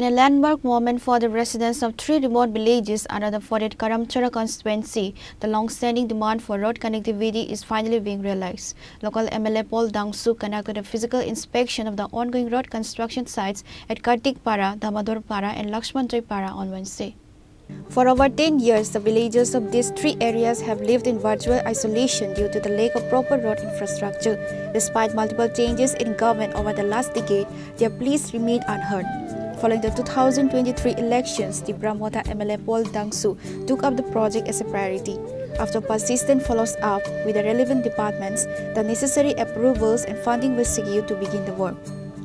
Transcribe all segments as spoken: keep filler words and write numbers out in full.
In a landmark moment for the residents of three remote villages under the forty-eight Karamchara constituency, the long-standing demand for road connectivity is finally being realized. Local M L A Paul Dangsu conducted a physical inspection of the ongoing road construction sites at Kartik Para, Damodar Para, and Lakshman Joy Para on Wednesday. For over ten years, the villagers of these three areas have lived in virtual isolation due to the lack of proper road infrastructure. Despite multiple changes in government over the last decade, their pleas remain unheard. Following the two thousand twenty-three elections, Tipra Motha M L A Paul Dangsu took up the project as a priority. After persistent follows-up with the relevant departments, the necessary approvals and funding were secured to begin the work.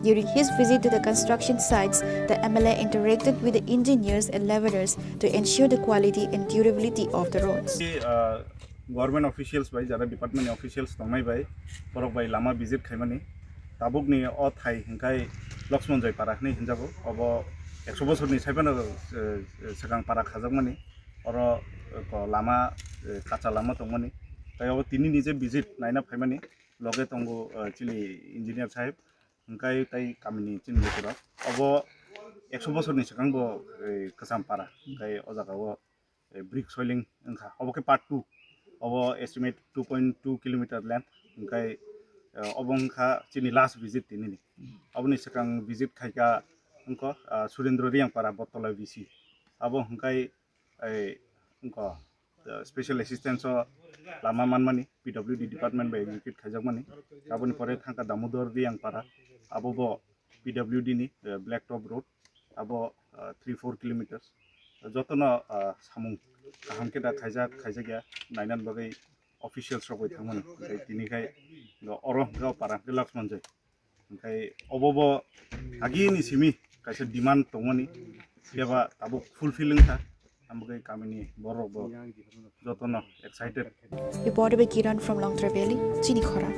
During his visit to the construction sites, the M L A interacted with the engineers and laborers to ensure the quality and durability of the roads. Government officials bai, jara department ni officials tongnai bai, borok bai lama visit khaimani. Tabuk ni o thai hingkai Lakshman Joy Para hinwi hinjago. Obo ekso bosor ni saiphano, eh, eh, swkang para khajakmani. Oro, eh, ko lama, eh, kacha lama tongmani. Tai obo tini ni je visit naina phaimani, loge tongo, eh, chini engineer sahib, hingkai tai kamini chini lukurok. Obo ekso bosor ni swkang bo, eh, kwcham para. Hingkai o jaga o eh, brick soiling wngkha. Obo khe part two. Obo estimate two point two kilometer length. Hingkai, eh, obo wngkha chini last visit tinini. Oboni swkang visit khaika wngkha, ah, Surendra Riyangpara Bottola V C. Abo hingkai, eh, wngkha, eh, special assistance o lama manmani P W D department bai execute khaijakmani. Aboni pore thangkha Damodar Riyangpara. Abo bo P W D ni, eh, black top road, abo, ah, three four kilometers. Jotono, ah, samung kaham khe da khaijak, khaijak ya, nainani bagwi officials rok bai thangmani. Hingkai tini khai oro hingkhe o para hingkhe Lakshman Joy. Hingkai obo bo agini simi kaisa demand tongmani, phiya ba tabuk fulfill wngkha. Amogwi kamini borok bo jotono excited. Reported by Kiran from Longtrai Valley, Chini Khora.